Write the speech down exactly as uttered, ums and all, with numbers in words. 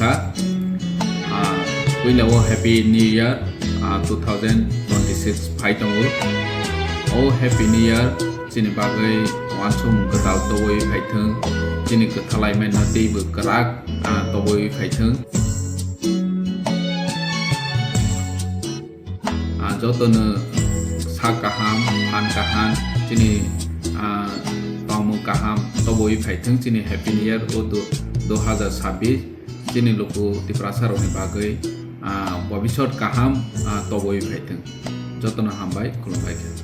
kha. Ah, puila o Happy New Year, ah, two thousand twenty-six phai tongo. O Happy New Year chini bagwi uansukmung kwtal tobwi phaithwng, chini kwthalai mano teibo kwrak, ah, tobwi phaithwng. Ah, jotono sak kaham, phan kaham, chini, ah, tongmung kaham tobwi phaithwng chini Happy New Year o du-, dui hazar sabbish chini luku Tiprasa rokni bagwi, ah, bobisot kaham, ah, tobwi phaithwng. Jotono hambai, khulumbai khe.